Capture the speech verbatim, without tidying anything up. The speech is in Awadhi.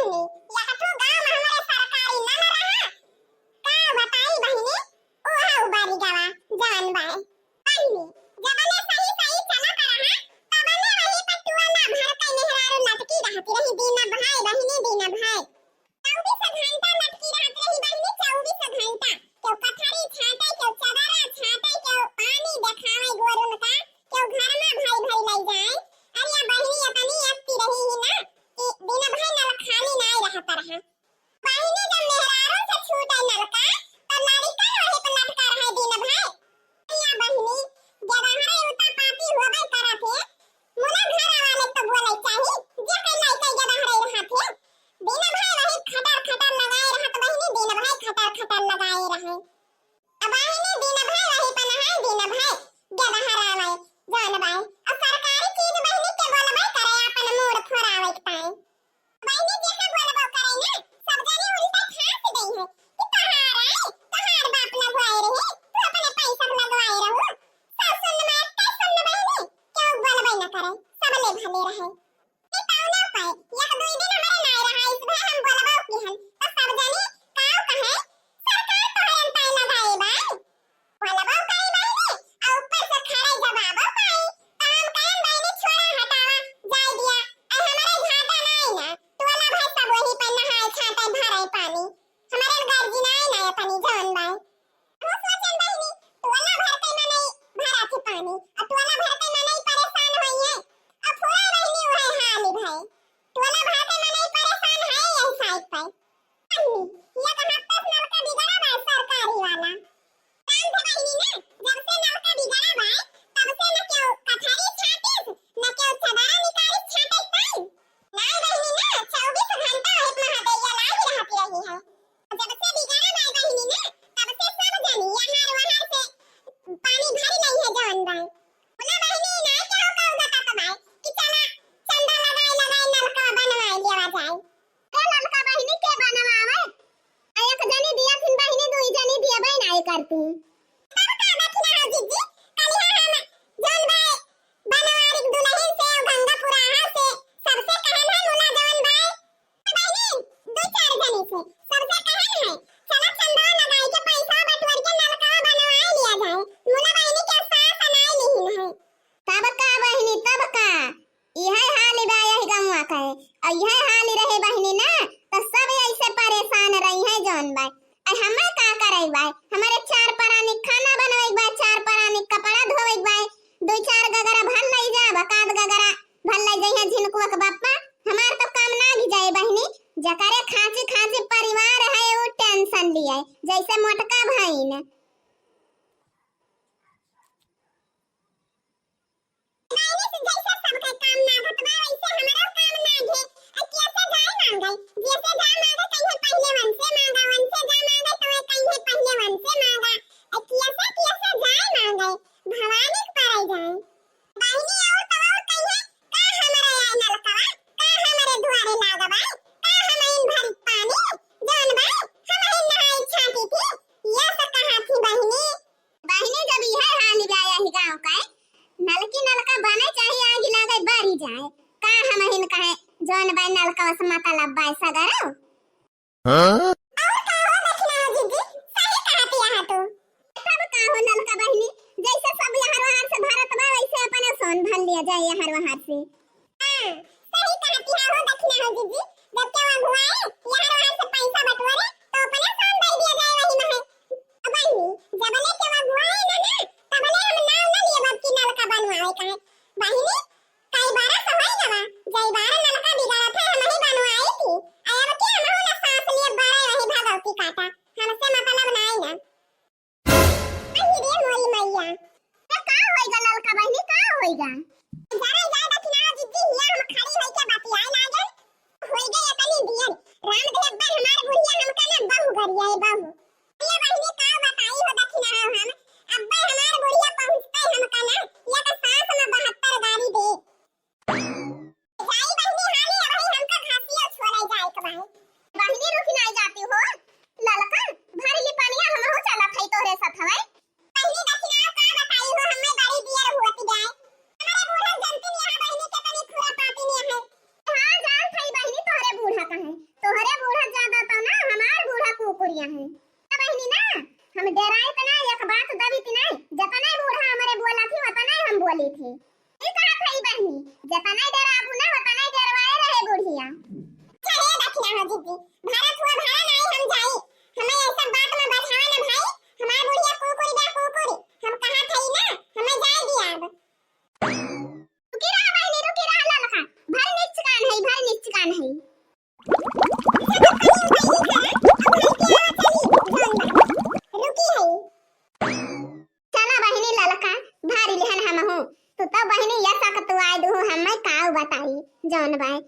बहिनी, एक ठो गाँव में हमरे सरकारी नल रहा, का बताई बहिनी, उहा उबारी गवा, जवन बाय। बहिनी, जबने सही सही चलत रहा, तबने वही पर टोला भर के मेहरारू लटकी रहती रही, दिन भर बहिनी, दिन भर। चउबीस घंटा लटकी रहत रही बहिनी, चउबीस घंटा। केहू कथरी छाटे, केहू चदरा छाटे, केहू पानी देखावे गोरुन का, केहू घर में भरी भरी लई जाए। अरे या बहिनी इतनी अत्ती रही ही ना कि दिन भर नल खाली नाई रहत रहा। बहिनी जब मेहरारू से छूटे नलका, तब लड़िकन वही पे लटका रहे दिन भर। या बहिनी, जब हमारे उता पाती होबे करत है, मुला घर वाले तो बोले चाही, जे के लइके जब हमारे रहत है, दिन भर वही खटर खटर लगाए रहत बहिनी, दिन भर खटर खटर लगाए रहे। अब बहिनी दिन भर वही पे नहाए, दिन भर जब हरावे, जान बाय। अब सरकारी चीज बहिनी के बोलबे करे, आपन मूड़ फोरावे के पाए। बहिनी जेका बोलबो करे ना, सब जने उल्टा फांस देई है कि तहार आई, तहार बाप लगवाए रहे, तू अपने पैसा लगवाए रहू। सब सुन मार के सुन बहिनी, केहू बोलबे न करे, सब ले भले रहे। ई कौनो पाए, एक दुई दिन हमरे नाय रहा, इस भे हम बोलबो किहन, तो सब जने काव कहे, सरकार तोहरे अंताई लगाए बाय। बोलबो कई बहिनी, आ ऊपर से खड़े जवाबो कई। तो हम कहन बहिनी, छोड़ा, हटावा, जाए दिया। आ हमरे घाटा नाई ना, टोला भर सब वही पर नहाए, छाटे, भरे पानी। हमरे गर्जी नाई ना, तनी जौन बाय। हम सोचन बहिनी, टोला भर के मनई भरा थी पानी, आ टोला भर के मनई परेशान होइए। आ पूरा बहिनी वही हाल ही भाई, टोला भर के मनई परेशान है यही साइड पर। अम्मी, ये तो हफ्ते से नलका बिगड़ा बा सरकारी वाला। काम से बहिनी ना, जब से नलका बिगड़ा बा, तब से न केहू कथरी छाटिस, न केहू चदरा निकालिस छाटे पाई। ना बहिनी ना, चउबीस घंटा एक महादैया लाग रहती रही है। जब से बिगड़ा बा बहिनी ना, तब से सब जनी यहाँ वहाँ से पानी भर लई है जौन बा। बोला बहिनी, ना केहू का उगता तो बा कि चला चंदा लगाए लगाए नलका बनवाए लेवा जाए। ए ललका बहिनी के बनवावे? आ एक जनी दिया थिन बहिनी, दुई जनी दियबे नाय करती। तब का दखिना हो जिज्जी? कलिहा हम जौन बाय बनवारी दुलहिन से, गंगा पुराहा से, सबसे कहन है मुला जौन बाय। बहिनी, दुई चार जनी से, सबसे कहन है, चला चंदा लगाई के पैसा बटोर के नलका बनवाए लिया जाए। मुला बहिनी के सास अनाए लिहिन है। तब का बहिनी, तब का? इहे हाल बा यही गौवा के। अउ इहे हाल रहे बहिनी ना, तो सब ऐसे परेशान रही है जौन बा। अइ हमें का करे बा? हमारे चार परानी खाना बनवे बा, चार परानी कपड़ा धोवे बा, दो चार गगरा भर लई जा, बकाद गगरा भर लई जाइए झिनकुआ के बापा। हमार तो काम ना भी जाए बहिनी, जकरे खांची खांची परिवार है वो टेंशन लिए, जैसे मोटका भइन। बारिश जैसे सबके काम ना घटवा, वैसे हमरो काम ना घे। आ कैसे जाए मांगे? जैसे जा मांगे, कहीं पहले वन से मांगा, वन से जा मांगे, तो कहीं पहले वन से मांगा। आ कैसे, कैसे जाए मांगे? भवानी के परे जाए। बहिनी और तो और कहीं, का हमरे आए नलकवा? का हमरे दुआरे लागवा? का हम इन भरी पानी? जौन बा, हम इन नहाई छाटी थी, ये तो कहा थी बहिनी। बहिनी, जब इहे हाल बा यही गाँव का, नलकी नलका बने चाहे आग लागे बरी जाए, का हमहिन कहे जौन बा नलका से मतलब बा सगरो। हाँ? और का हो दखिना हो जिज्जी, सही कहती है तू। तब का हो नलका बहिनी, जैसे सब यहाँ वहाँ से भरत बा वैसे अपने सोन भर लिया जाए यहाँ वहाँ से। हाँ, सही कहती है हो दखिना हो जिज्जी, जब केहू अगुआए, यहाँ वहाँ से पैसा बटोरे, तो अपने सोन दे दिया जाए वही में है। बहिनी, जबले केहू अगुआए ना ना, तबले हम नाव ना लिए बाप की नलका बनवावे का है। बहिनी, कई बार से होई गवा, जई बार नलका बिगड़ा था हम ही बनवाई थी। अब के हम ना सांस लिए बड़े वही भगवती काटा, हमसे मतलब नाई ना। अहि रे मोरी मैया। तो का होइगा ललका बहिनी, का होइगा? जाने जा दखिना जिज्जी, हिया हम खड़ी होई के बतियाए लागल। होइगा इतनी दियर। रामदेव बे हमार बुढ़िया हमका ना बहु गरिया है, बहु। ये बहिनी का बताई हो दखिना हम। अब्बे हमार बुढ़िया पहुँचते हमका ना, ये तो सांस में बहत्तर गारी दे। जाई बहिनी हाली, अबही हमका घासिया छोड़े जाए के बाई। बहिनी रुक नाई जाती हो, ललका, भर ली पनिया, हमहू चलत हई तोहरे साथ हवे। बहिनी दखिना का बताई हो, हमें बड़ी दियर होती जाए। हमारे बूढ़ा जनती नहीं है बहिनी के तनी खुरा पाती नहीं है। हाँ, जान थई बहिनी तोहरे बूढ़ा का है। है। तो बहिनी ना, हम डेराइत ना, एक बात दबित ना, जतने बूढ़ा हमरे बोलत ही, उतने हम बोलित ही। ई कहत हई बहिनी, जतने डेराबू ना, उतने डेरवाए रहे बुढ़िया। चले दखिया हो जीजी, भरत हुआ भरा नाई हम जाई। हमें ये सब बात में बझावा ना भाई, हमार बुढ़िया कुकुरी बा कुकुरी। हम कहत हई ना, हमें जाए दिया अब। रुकी रहा बहिनी, रुकी रहा ललका, भर निचकान है, भर निचकान है। रुकी है। चला बहिनी ललका, भारी लेहन हमहू। तू तो बहिनी ये सक तू आए दुहू, हमें काऊ बताई जौन बाय।